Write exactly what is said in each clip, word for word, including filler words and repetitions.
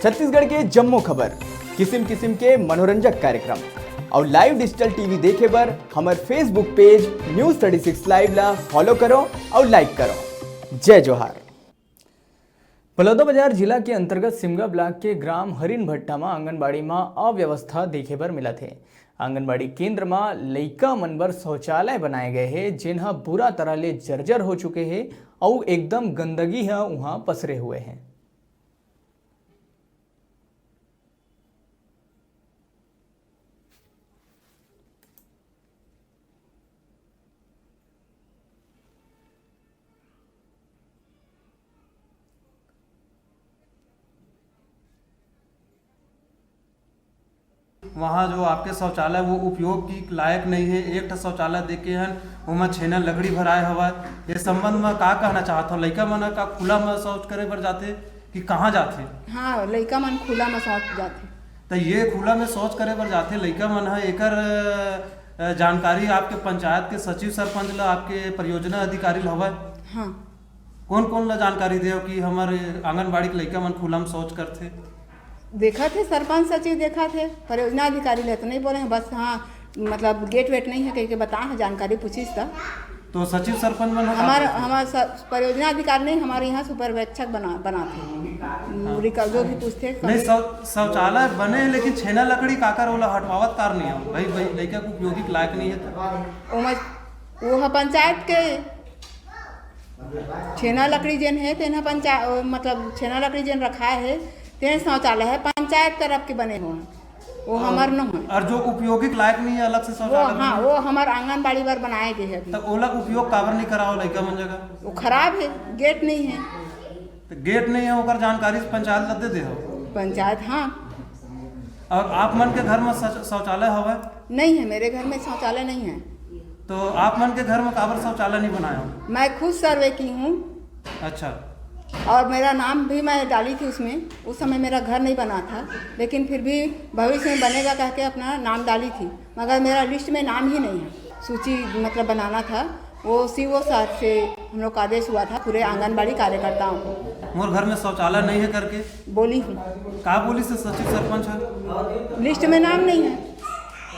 छत्तीसगढ़ के जम्मो खबर, किसिम किसिम के मनोरंजक कार्यक्रम अउ live digital T V देखे बर हमर Facebook page News thirty six Live ला follow करो अउ like करो। जय जोहार। बलौदाबाजार जिला के अंतर्गत सिमगा ब्लॉक के ग्राम हरिन भट्टा म आंगनबाड़ी म अव्यवस्था देखे बर मिलत हे। आंगनबाड़ी केंद्र म लइका मन बर शौचालय बनाए गए हे, जेन ह बुरा तरह ले जर्जर हो चुके हे अउ एकदम गंदगी ह उहां पसरे हुए हे। वहाँ जो आपके शौचालय वो उपयोग की लायक नहीं है, एक ठो शौचालय देखे हन, ओमा छेना लकड़ी भराए हवय। ये संबंध में का कहना चाहत हो? लइका मन ह का खुला में शौच करे बर जाथे कि कहाँ जाथे? हाँ, लइका मन खुला में शौच जाथे। त ये खुला में शौच करे बर जाथे लइका मन ह, एकर अ, जानकारी आपके पंचायत के सचिव सरपंच ला, आपके परियोजना अधिकारी ला हवय? हाँ। कौन कौन ला जानकारी देव कि हमर आंगनबाड़ी के लइका मन खुला में शौच करथे? देखत हे, सरपंच सचिव देखत हे, परियोजना अधिकारी ले तो नहीं बोले हैं, बस हाँ, मतलब गेट वेट नहीं है कह के बता है, जानकारी पूछिस त। तो सचिव सरपंच मन ह का हमार करथे? हमार स-, परियोजना अधिकारी नहीं, हमारे यहाँ से पर्यवेक्षक बना बनाते हैं। हाँ। रिकॉर्ड जो भी पूछते हैं, नहीं, सब शौ-, शौचालय बने हैं, लेकिन छेना लकड़ी काकर ओला हटवावत कार नहीं हो भाई, भाई लइका के उपयोगी के लायक नहीं है तो। ओमा वो ह पंचायत के छेना लकड़ी जेन है, तेन ह पंचा-, ओ, मतलब छेना लकड़ी जेन रखा है, तेन शौचालय है, पंचायत तरफ के बने हुए हैं, वो हमर न हो। और जो उपयोगी के लायक नहीं है, अलग से वो, शौचालय हाँ, बने? वो हमर आंगनबाड़ी बर बनाए गए है अभी। तो ओला उपयोग काबर नहीं कराओ लइका मन जगह? वो खराब है, गेट नहीं है। तो गेट नहीं है, ओकर जानकारी पंचायत ला दे दे हो। पंचायत, हाँ। और आप मन के घर में शौच-, शौचालय हवय? नहीं है, मेरे घर में शौचालय नहीं है। तो आप मन के घर में काबर शौचालय नहीं बनाया हो? मैं खुद सर्वे की हूँ। अच्छा। और मेरा नाम भी मैं डाली थी उसमें, उस समय मेरा घर नहीं बना था, लेकिन फिर भी भविष्य में बनेगा कह के अपना नाम डाली थी, मगर मेरा लिस्ट में नाम ही नहीं है। सूची मतलब बनाना था, वो सीओ साहब से हम लोग का आदेश हुआ था पूरे आंगनबाड़ी कार्यकर्ताओं को। मोर घर में शौचालय नहीं है करके? बोली हूँ। का बोली से सचिव सरपंच है? लिस्ट में नाम नहीं है।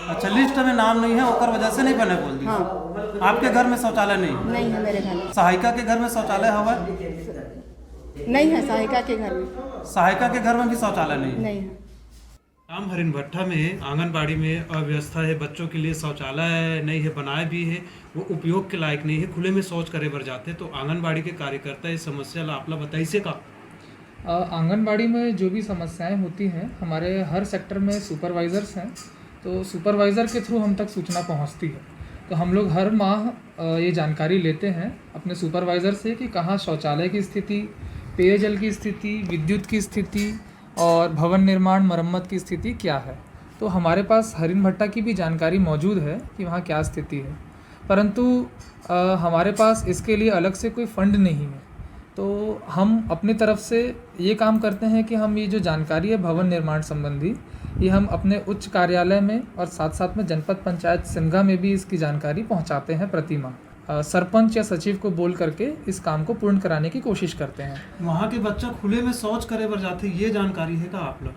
अच्छा, लिस्ट में नाम नहीं है, ओकर वजह से नहीं बने बोल दी। हाँ। आपके घर में शौचालय नहीं है? नहीं है मेरे घर में। सहायिका के घर में शौचालय हवा? नहीं है सहायिका के घर में। सहायिका के घर में भी शौचालय नहीं है? नहीं है। ग्राम हरिन भट्टा में आंगनबाड़ी में अव्यवस्था है, बच्चों के लिए शौचालय नहीं है, बनाए भी है, वो उपयोग के लायक नहीं है, खुले में शौच करे बर जाते, तो आंगनबाड़ी के कार्यकर्ता इस समस्या ला आप ला बताइसे का? अ, आंगनबाड़ी में जो भी समस्याएं होती हैं, हमारे हर सेक्टर में सुपरवाइजर्स हैं, तो सुपरवाइजर के थ्रू हम तक सूचना पहुंचती है। तो हम लोग हर माह, अ, ये जानकारी लेते हैं अपने सुपरवाइजर से कि कहाँ शौचालय की स्थिति, पेयजल की स्थिति, विद्युत की स्थिति और भवन निर्माण मरम्मत की स्थिति क्या है। तो हमारे पास हरिन भट्टा की भी जानकारी मौजूद है कि वहाँ क्या स्थिति है, परंतु, अ, हमारे पास इसके लिए अलग से कोई फंड नहीं है। तो हम अपनी तरफ से ये काम करते हैं कि हम ये जो जानकारी है भवन निर्माण संबंधी, ये हम अपने उच्च कार्यालय में और साथ-साथ में जनपद पंचायत सिमगा में भी इसकी जानकारी पहुँचाते हैं प्रति माह। अ, सरपंच या सचिव को बोल करके इस काम को पूर्ण कराने की कोशिश करते हैं। वहाँ के बच्चा खुले में शौच करे बर जाथे, ये जानकारी है का आप लोग?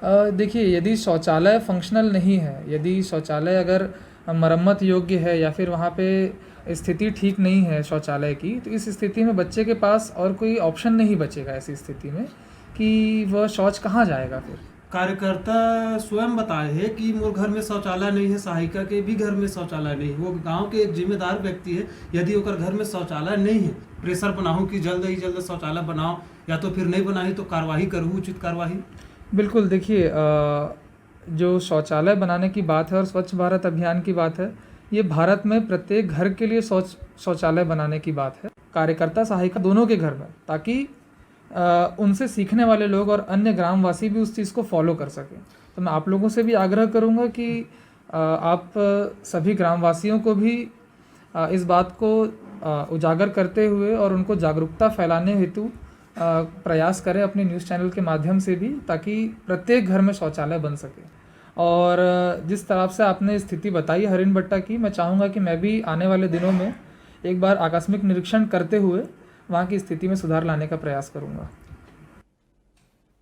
अ, देखिए, यदि शौचालय फंक्शनल नहीं है, यदि शौचालय अगर मरम्मत योग्य है या फिर वहाँ पे स्थिति ठीक नहीं है शौचालय की, तो इस स्थिति में बच्चे के पास और कोई ऑप्शन नहीं बचेगा ऐसी स्थिति में कि वह शौच कहाँ जाएगा फिर। कार्यकर्ता स्वयं बताए है कि मोर घर में शौचालय नहीं है, सहायिका के भी घर में शौचालय नहीं है। वो गांव के एक जिम्मेदार व्यक्ति है, यदि ओकर घर में शौचालय नहीं है, प्रेशर बनाहूँ कि जल्द ही जल्द शौचालय बनाओ, या तो फिर नहीं बनाही तो कार्रवाई करूँ, उचित कार्रवाई। बिल्कुल, देखिए, अ, जो शौचालय बनाने की बात है और स्वच्छ भारत अभियान की बात है, ये भारत में प्रत्येक घर के लिए शौच-, शौचालय बनाने की बात है, कार्यकर्ता सहायिका दोनों के घर में, ताकि, अ, उनसे सीखने वाले लोग और अन्य ग्रामवासी भी उस चीज़ को फॉलो कर सकें। तो मैं आप लोगों से भी आग्रह करूँगा कि, अ, आप सभी ग्रामवासियों को भी, अ, इस बात को, अ, उजागर करते हुए और उनको जागरूकता फैलाने हेतु, अ, प्रयास करें अपने न्यूज़ चैनल के माध्यम से भी, ताकि प्रत्येक घर में शौचालय बन सके। और, अ, जिस तरह से आपने स्थिति बताई हरिन भट्टा की, मैं चाहूँगा कि मैं भी आने वाले दिनों में एक बार आकस्मिक निरीक्षण करते हुए वहाँ की स्थिति में सुधार लाने का प्रयास करूँगा।